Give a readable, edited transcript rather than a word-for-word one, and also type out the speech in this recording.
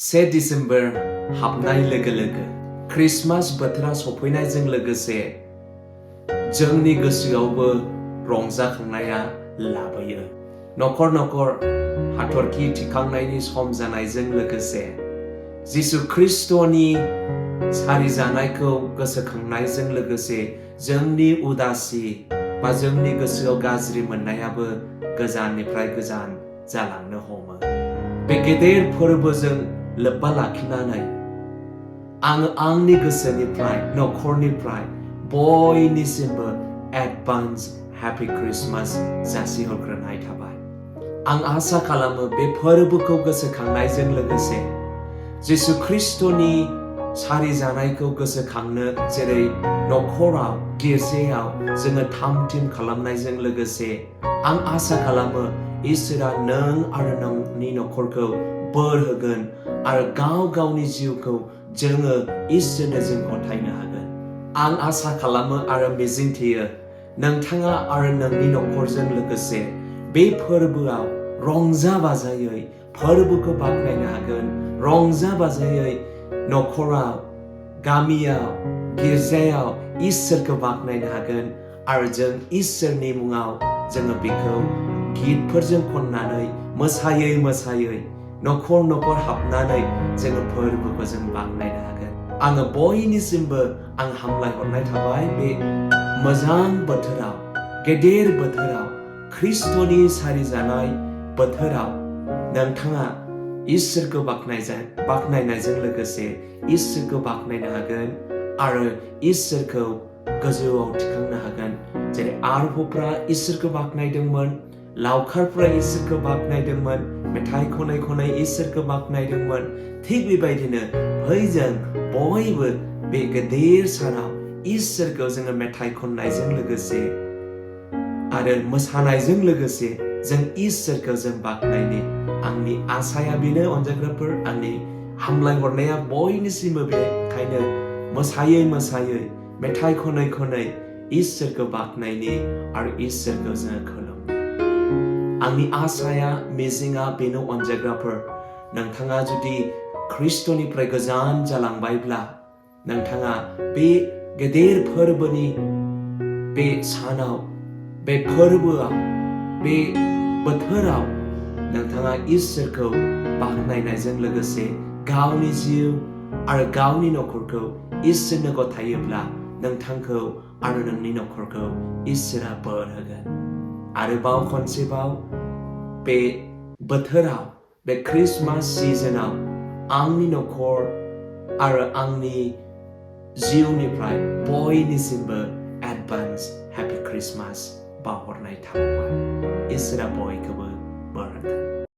से डिसेम्बर हाबनाय लोगो लोगो क्रिसमास बोथोरा सफैनायजों लोगोसे जोंनि गोसोआवबो रंजाखांनाया लाबोयो। नखर नखर हाथरखि थिखांनायनि सम जानायजों लोगोसे जिसु ख्रिस्टनि सारिजानायखौ गोसोखांनायजों लोगोसे जोंनि उदासि बा जोंनि गोसोआव गाज्रि मोननायाबो गोजाननिफ्राय गोजान जालांनो हमो। बे गेदेर फोरबोजों लोब्बा लाखिनानै आङो आंनि गोसोनिफ्राय नखरनिफ्राय बयनिसिमबो एडभान्स हेपि क्रिसमास जासिहरग्रोनाय थाबाय। आं आसा खालामो बे फोरबोखौ गोसोखांनायजों लोगोसे जिसु ख्रिस्टनि सारिजानायखौ गोसोखांनो जेरै नखराव गिर्जायाव जोङो थाम थिम खालामनायजों लोगोसे आं आसा खालामो इसोरा नों आरो नोंनि नखरखौ बोर होगोन आरो गाव गावनि जिउखौ जोङो इसोरनो जों गथायनो हागोन। आं आसा खालामो आरो मिजिंथियो नोंथाङा आरो नोंनि नखरजों लोगोसे बे फोरबोआव रंजा बाजायै फोरबोखौ बाख्नायनो हागोन। रंजा बाजायै नखराव गामियाव गिर्जायाव इसोरखौ बाख्नायनो हागोन आरो जों इसोरनि मुङाव जोङो बेखौ गितफोरजों खननानै मोसायै मोसायै नखर नखर हाबनानै जोङो फोरबोखौ जों बाख्नायनो हागोन। आङो बयनिसिमबो आं हामलायहरनाय थाबाय बे मोजां बोथोराव गेदेर बोथोराव ख्रिस्टनि सारिजानाय बोथोराव नोंथाङा इसोरखौ बाख्नायनायजों लोगोसे इसोरखौ बाख्नायनो हागोन आरो इसोरखौ गोजौआव थिखांनो हागोन। जेरै आरबफ्रा इसोरखौ बाख्नायदोंमोन, लावखारफ्रा इसोरखौ बाख्नायदोंमोन, मेथाइ खनै खनै इसोरखौ बाख्नायदोंमोन। थिग बेबायदिनो फै जों बयबो बे गेदेर सानाव इसोरखौ जोङो मेथाइ खननायजों लोगोसे आरो मोसानायजों लोगोसे जों इसोरखौ जों बाख्नायनि। आंनि आसाया बेनो अनजाग्राफोर, आंनि हामलायहरनाया बयनिसिमबो बेखायनो मोसायै मोसायै मेथाइ खनै खनै इसोरखौ बाख्नायनि आरो इसोरखौ जोङो खुलुमनि। आंनि आसाया मिजिंआ बेनो अनजाग्राफोर, नोंथाङा जुदि ख्रिस्टनिफ्राय गोजान जालांबायब्ला नोंथाङा बे गेदेर फोरबोनि बे सानाव बे फोरबोआव बे बोथोराव नोंथाङा इसोरखौ बाख्नायनायजों लोगोसे गावनि जिउ आरो गावनि नखरखौ इसोरनो गथायोब्ला नोंथांखौ आरो नोंनि नखरखौ इसोरा बोर होगोन। आरोबाव खनसेबाव बे बोथोराव बे क्रिसमास सिजोनाव आंनि नखर आरो आंनि जिउनिफ्राय बयनिसिमबो एडभान्स हेपि क्रिसमास बावहरनाय थाबाय। इसोरा बयखौबो बोर होथों।